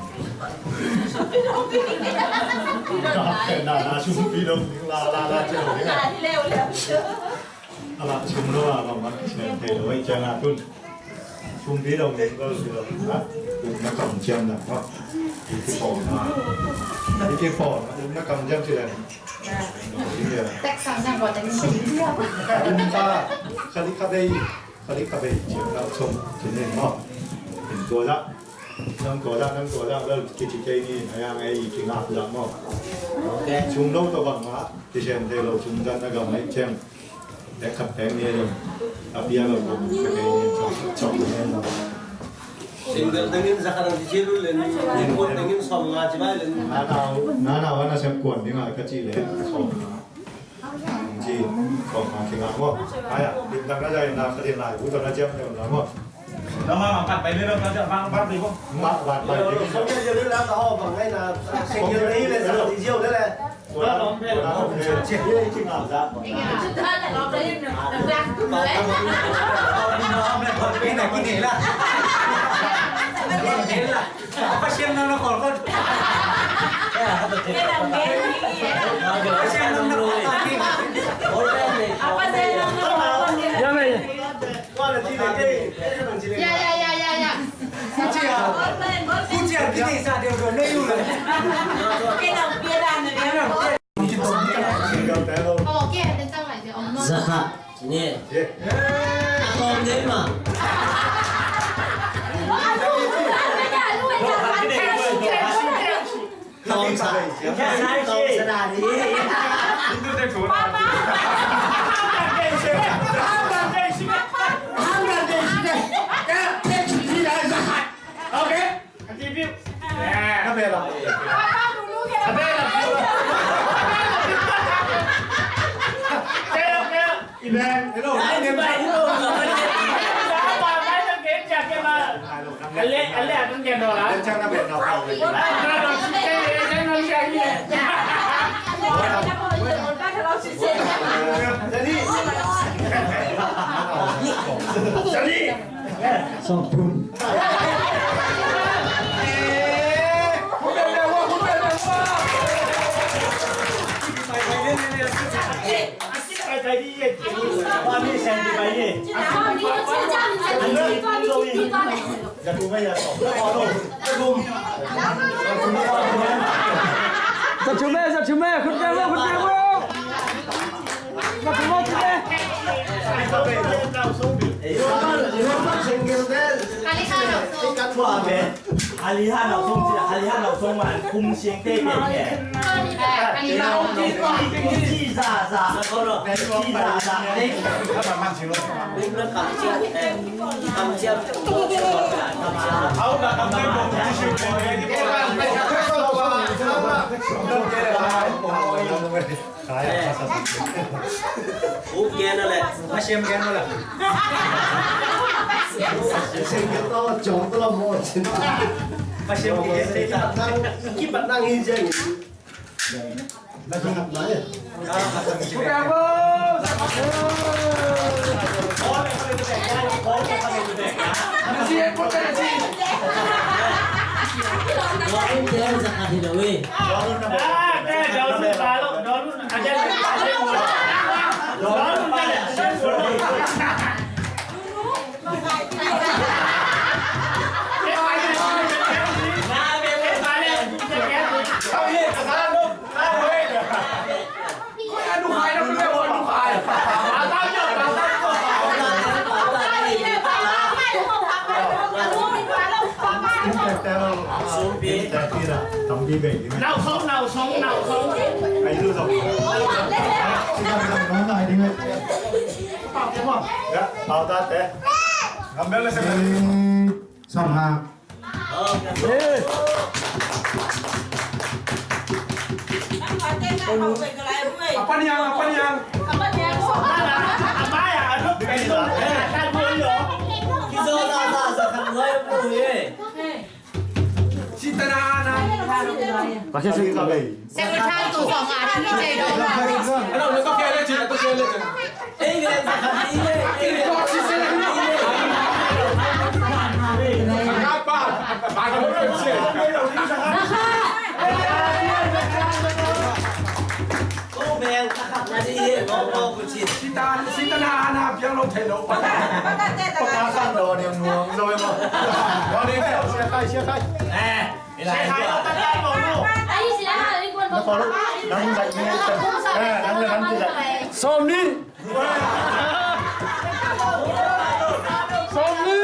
Ka na na sumpi dong. La la la ci lo ding a. A la sum lo a bangmah kisem thei lo ahih ciangin tun. Sumpi dong ding lo ci lo. Ha? Upna kamciam na. Ha? I kipawlna. I kipawlna. Upna kamciam ci lo. Tek sang sang ko tek sang. Upna. Kali ka bei. Kali ka bei. Ciam na sum. Ci ne mo. In tua la. Nang tua la, nang tua la. Bel kici kei ni. Ayang ei kingap la mo. Sum lo to bangmah. Kisem thei lo sum dan na gam ahih ciang. Tek khat tek ni lo. A pia lo ko. Ka kei ni chok chok ni lo. Single tengin zakhat ang ci ci lu len. Kuan tengin sawm nga ci bai len. Na nau, na nau ana sep kuan ding a ka ci le. Sawm nga. Ci, sawm nga ci nga mo. Aya, lim tang na jai na ka din lai. Bu tang na ciam ne na mo. Nang ma ma pat bai le na ka jai bang bang le mo. Ma pat bai le. Sawm nga ci le la ka ho bang ngai na. Single le le zakhat ci ci le le. Ya, ya, ya, ya, ya. Zakhat. Ni. A tawm dei mah. Tawm sa. Tawm sa na ni. Okay. Ka bel a. Ka bel a. Hello. Sawm thum. Sa thum e, sa thum e, khut beng lo, khut beng lo. Sa thum e, khut beng. Alihan a sung, alihan a sung man kum siang te te. Ci za za, ci za za. Nau song, nau song, nau song. Song ha. Apa niang, apa niang? Sitana na. Pakhe sing ka bei. Sing ka tu song a tu je do. Ano, na to kele je, to kele je. Ei, kele sa ka ni. Ei, ko si se ni. Ka pa, ka pa ka je. Ko bel ka khat na di he, ko ko ku chin. Sita, sita na na piang lo thei lo. Pa ka san do ni nuang lo mo. Do ni sia kai, sia kai. Eh, sia kai lo ta kai mo lo. Ai, sia kai lo. Na ko lo. Nang sai ni. Eh, nang le nang sai. Som ni. Som ni.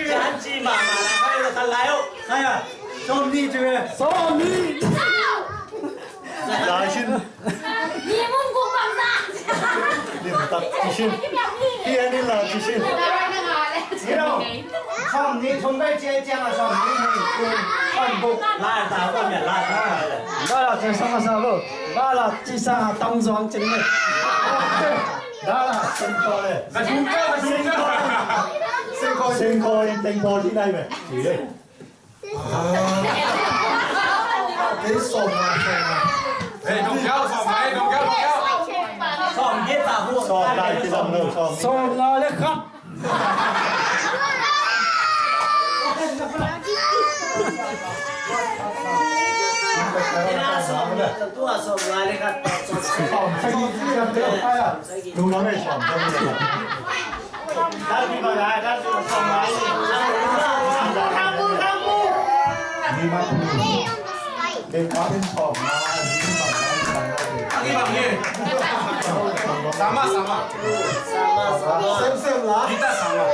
Chan chi ma ma la kai lo ta lai o. Kai a. Som ni tu. Som ni. Lai sin. Ni mun kung bang sa. Lim tak ci sin. Hi ani la ci sin. Ni lo. Som ni thum bai cia cia ma som ni ni. Som buk. La ta ko mia la ta. Ba la ci sa ma sa lo. Ba la ci sa tang zong cin ni. Ba la sin ko le. Sin ko, sin ko. Sin ko, sin ko, in teng ko li lai be. Ci le. Kei sawm nga, sawm nga. Hei, dong kiau, sawm nga, dong kiau, dong kiau. Sawm nga, sawm nga. Sawm nga, sawm nga le khat. Sawm nga le khat. Sawm nga le khat. Sama, sama. Sem, sem la. Kita sama.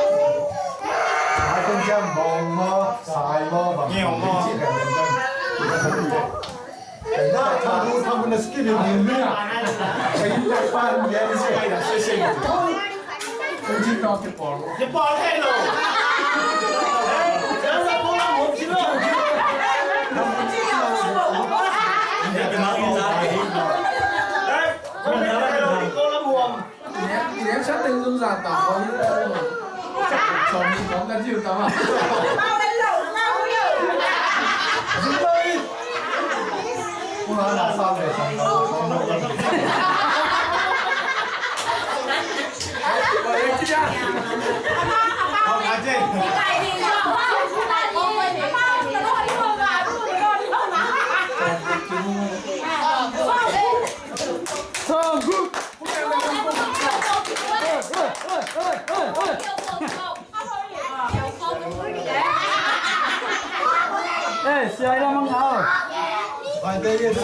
Ina sa teng zung zan ta ko ni. Som ni kong ka jiu ta ma. Zung lo i. Ku na na sa le sa. Ko ye ki ya. Ko ka je. Song good. Eh, sia ila mang au. Mat. Ih, ih, ih. Ih, ih,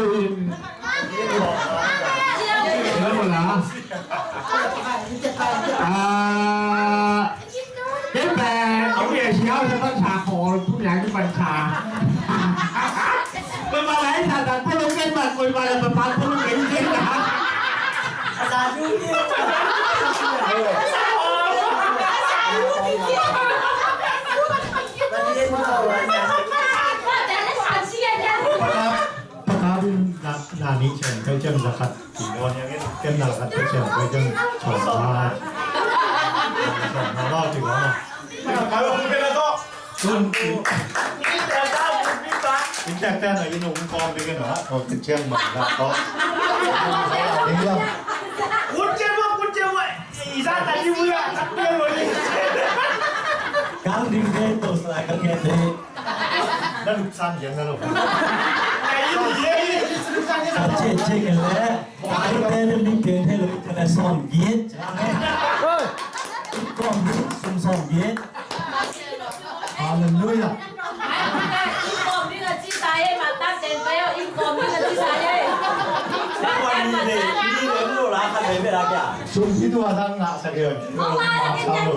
ih. Ah, cái bè, ông về xéo sẽ bắt xà khổ, cũng dạy cái bánh xà. Mà bà lấy xà tạt bố lông cái bánh, quay bà là bà phá bố lông cái gì đó. Xà du đi. Pakap in na, na nih ciang kai ciang za khat. Ken na khat kai ciang kai ciang sawm nga. Sawm nga bau ci bau. Tun in tek ten a in ung kawm ding in a, kai ciang man la ko. Ding lam. Kun ciang ma, kun ciang ma. Isa tadi mula tak dia lo ni. Kang ding de to sa kang de. Na luksan yan na lo. Sa cek cek kan le. Ai te na li pen he lo kan la som giet. Kom sum som giet. Hallelujah. Sum itu ada nggak sakit? Nggak tahu.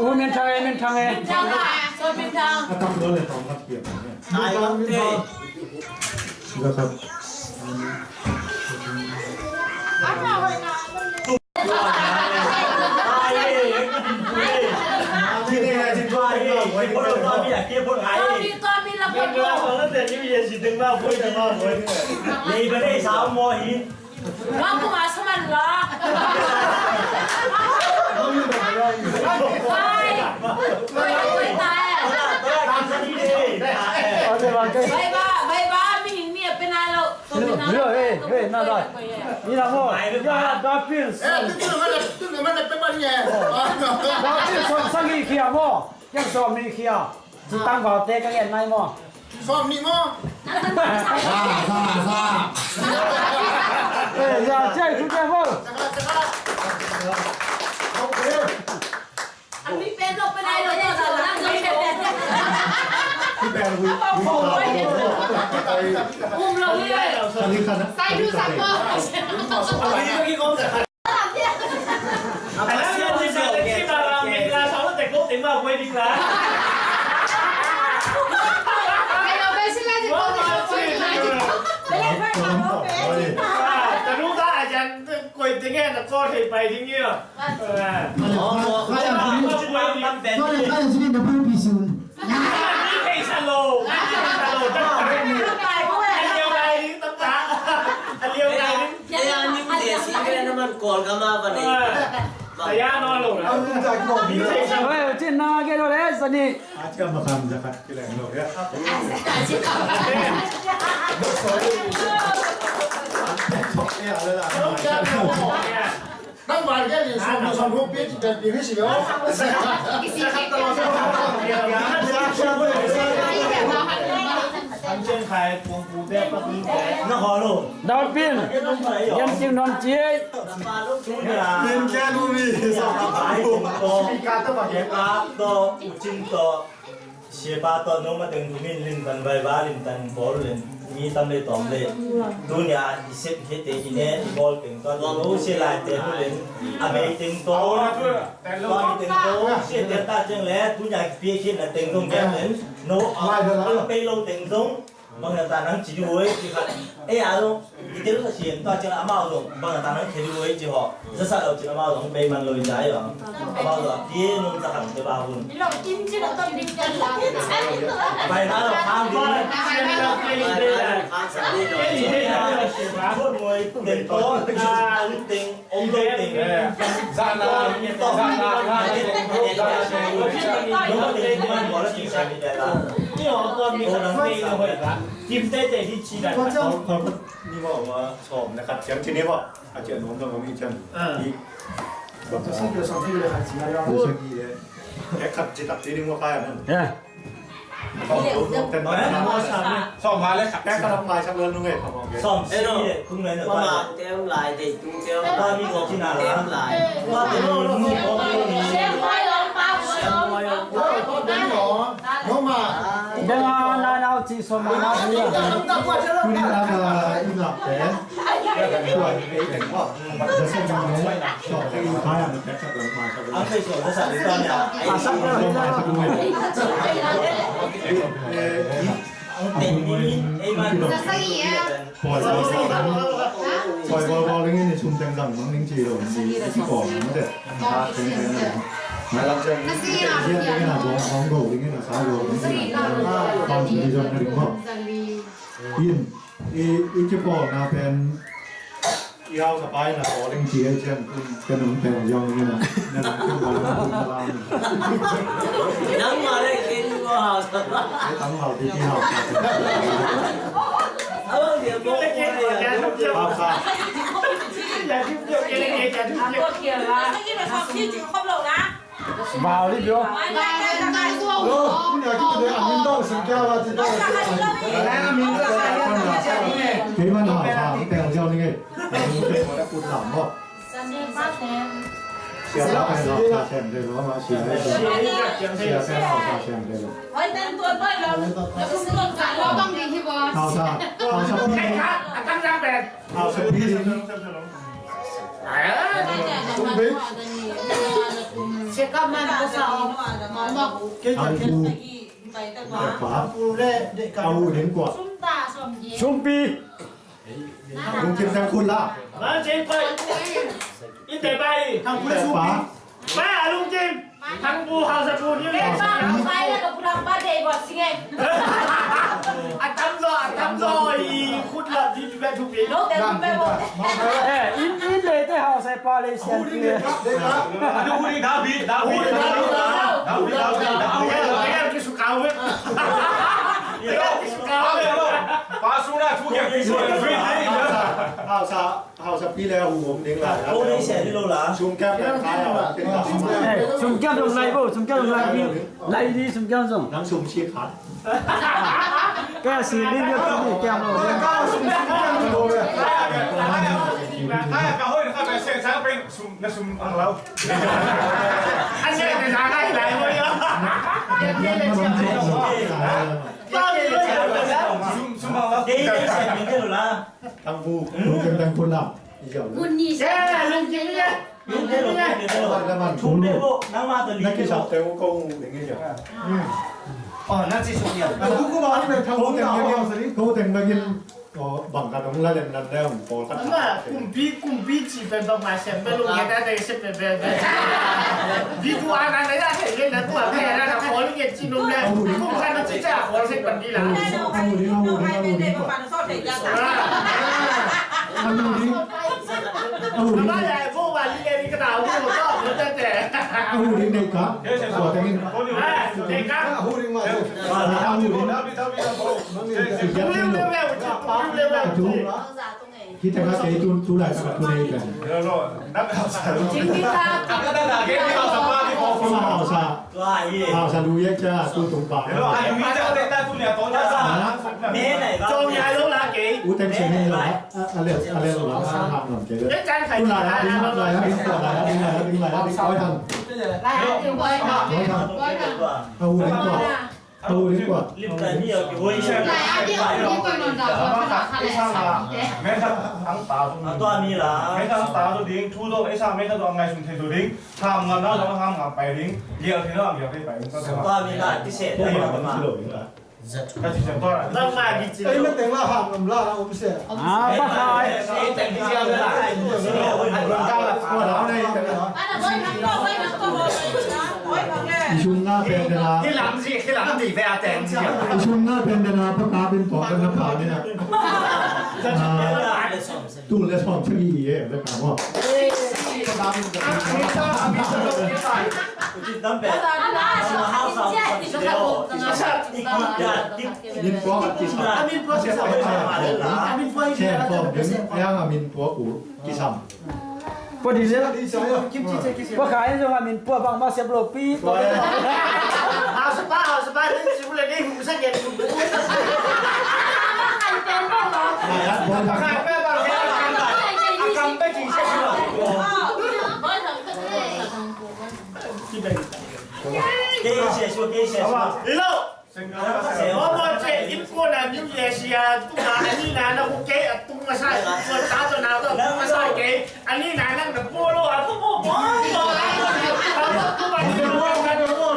Ui, min thang e, min thang e. Min Thang. A tak lo le tawm khat piak. Ai, lam te. Zakat. Hello, hello, hey, hey, na dai. Ni na mo. Ya, da pil. Eh, tu tu mana, tu mana pe bang ye. Da pil sawm sagih khia mo. Yang sawm nih khia. Tang vau te ka ngen nai mo. Sawm nih mo. Sa, sa, sa. Eh, ya, cai tu cai mo. Cakap, cakap. Okay. An mi pen lo pen ai lo to na na mi pen. Ki pen wi. Um lo wi. Sai du sa ko. Nang val gen in sawm, sawm ruk pi, ci pen pi hi si lo. An cen khai kung pu te pa pi te. Na ho lo. Dau pin. Yan cing non ci ei. Min ke lu mi. Ai kung to. Ka to pa ke. Ka to, u cin to. Siapa tawh no mateng tu min limtan vaiva limtan pawl len mi tam le tawm le. Tunia i sep khete i ne i bawl teng tawh no sia lai te nu len a bei teng tawh. Tua mi teng tawh sia te ta ceng le tunia pi khit na teng tong ken len no a pei lo teng tong. Bang na ta nang ci duh ei ci khat. Ei a lo. I tel sa sian tua ciang amau zong bang na ta nang khia duh ei ci haw. Za sa lo cin amau zong bei man lo i zai bang. Amau zong a pia nung za khang te ba hun. Bai na lo khang ding. Khut ngoi teng to. Teng. Om lo teng. Zahna, zahna, zahna. Kim tete hi ci dan. Ni ma ma som na khat ciang ci ni ma. A ciang nom dong mi ciang. Ba ka sa ka sa ki le khat ci na ya. Ka sa ki le. Khat ci tak ci ni ma pa ya. Sawm nga le khat. Sawm si le tung le na pa. Tem lai te tung tem. Pa mi ko ci na la. Tem lai. Pa te no no ko ni. Deng a na na ci sawm nga na. Kuni la ma ina te. In, i, i kipawlna pen i hausa pa in a kawl ding ci ei ciang, ken hong pen ziau ding in a, nen hong pen ziau ding in a. Nangmah le ken i hausa pa. Ei, nangmah le ken i hausa pa. Hausa. Vau li bro. Kei man hausa, hong pen ziau ding ei. Hong pen ziau ding ei. Sia pa pen hausa sem de lo, ma sia pen. Sia pen hausa sem de lo. Hausa, hausa pi. Hausa pi. Sia ka man hausa. Kei ka kei. Pa. A u ding kua? Sumpi. Lungkim Thangkhul la. Pa. Pa, a lungkim. Thangbu, hausa bu ni. A tam zaw, a tam zaw i khut la di tu be tu be. Eh, in, in le te hausa pa le sian ti. Anu huri David, David, David, David, David. Pasuna tu ke. Hausa, hausa pi le hu om ding la. Ko nei sia ni lo la. Sum kiam le kai a. Sum kiam dong lai bo, sum kiam dong lai bo. Lai di sum kiam zong. Nang sum si khat. Kaya si din yo kami kiam lo. Kaya ka hoi na ka ba sen sa pen sum na sum ang lau. An se na sa kai lai mo yo. Sum sum ang lau. Dei dei sen ni lo la. Thangbu, lungkim Thangkhul la. Kun ni sa. Lungkim ya. Tung be bo, nang ma to li. Nang kisap te ko ding ya. Oh, nang si suk ya. Ko teng na gin, ko teng na gin. Oh, bang ka dong la lem nan lem ko ta. Ama, kumpi, kumpi ci pen bang ma sem pe lung ya ta te se pe pe pe. Di tu ana na ya te ye na tu a pe na na ko lung ye ci lung le. Kum kan ci ca ko se pan di la. Amu ding, amu ding, amu ding. Amu ding. Amu ding. Amu ding dei ka. Sua tengin. Amu ding. Kita ka te tu tu lai ka tu nei ka. Hausa. Hausa. Hausa lu ye ca tu tung pa. Uten sini lo. A le a le lo. Tu lai ha ding lai ha ding lai ha ding lai ha ding lai ha ding. Oi thang. Oi thang. Oi thang. Au ding kua. Au ding kua. Lim tai mi au ki hoi. Lai ha ding au ding kua non da. Tua mi la. Mei thang ta tu ding thu do esa mei thang do ngai sun thei tu ding. Ham ngam na do ham ngam pai ding. Liau thei na liau thei pai ding. Tua mi la ti se. Ei, ma teng la ham lam la na om sia. Ah, pa kai. I sum na pen dena. Hi lam zi, hi lam di ve a teng zi. I sum na pen dena pa ka bin pok na pa ni na. Ah. Tung le sawm sagi i e le ka maw. Min puak a kisam. Min puak a kisam. Min puak a kisam. Pua di le. Pua kai zong a min pua bang ma siap lo pi. Pua. Hau sapa, hau sapa, ni si bule ni hum sa ngen. Ilo. Mawmaw ce, innkuan a New Year sia, tuma a nihna na hu kei, a tung masa, innkuan ta tawh na tawh tung masa kei. A nihna nang na pua lo a, pua, pua, pua, pua. Tuma ni lo, tuma ni lo.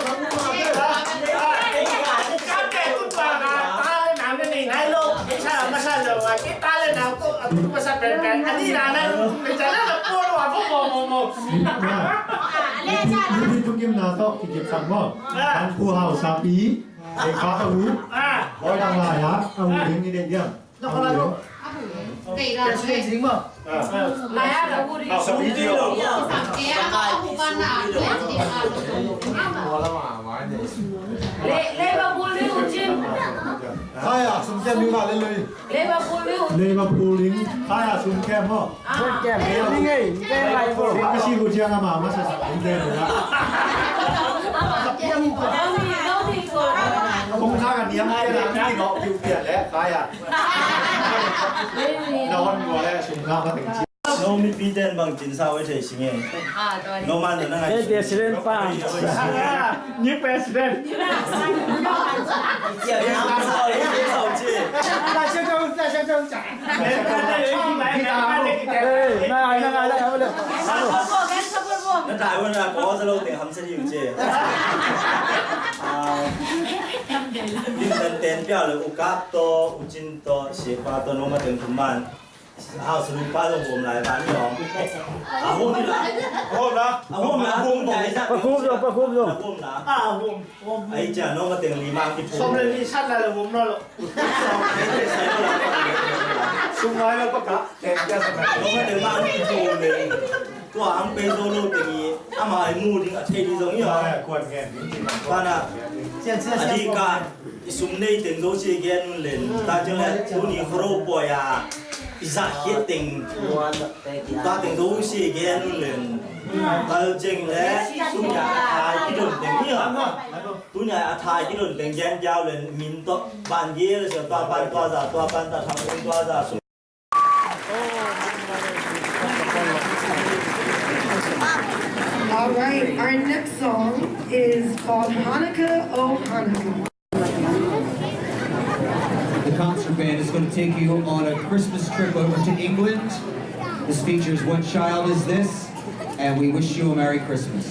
Ka te tuma na, ta le nang na nei nai lo, sa masa lo a, ke ta le nang tawh a tung masa pen pen. A nihna nang na ca na pua lo a, pua, pua, pua, pua. Ni pi tukim na tawh kikip sang maw. An pu hau sa pi. Dei ka a hu. Bawi dang lai a, a hu ding i deih diam. A hu ding. Liverpool ding uh cin. Kaya, sum cian ding mah lel loi. Liverpool ding. Kaya sum kem maw. Kem ni ngei, kem lai ko. Ka si hu ciang a ma ma sa sa kem na. Kong sa ka niam ke na ni no piu pia le kaya. Na wan ko le sum ka ma teng ci. No mi pi ten bang cin sa wei thei sing e. No man na ngai. Hey, President pa. New President. Lim dan ten piau le u kap to, u cin to, siapa to, no ma teng thuman. Hau sulu pa zong hom lai ban ni ong. A hom ni la. A hom la. A hom la. A hom la. Pa khup zong, pa khup zong. A hom la. A hom. Ai cia no ma teng li mang ki phu. Som le li san la le hom la lo. Sum mai la pa ka. Ten cia sa. No ma teng mang ki phu le. Tua ang pei zo lo teng i. Ama ai mu ding a thei ding zong i ong. Pana. A di ka. I sum nei teng zosia gen un len, ta ciang le tuni khoro poi a i zah khiat teng, ta teng zosia gen un len. Bal ciang le tuni a thai kidon teng hi a. Tuni a thai kidon teng gen kiau len min tawh ban gel sia tua ban tua za tua ban ta tham tua za sum. All right, our next song is called Hanukkah, Oh Hanukkah. The concert band is going to take you on a Christmas trip over to England. This features What Child Is This? And we wish you a Merry Christmas.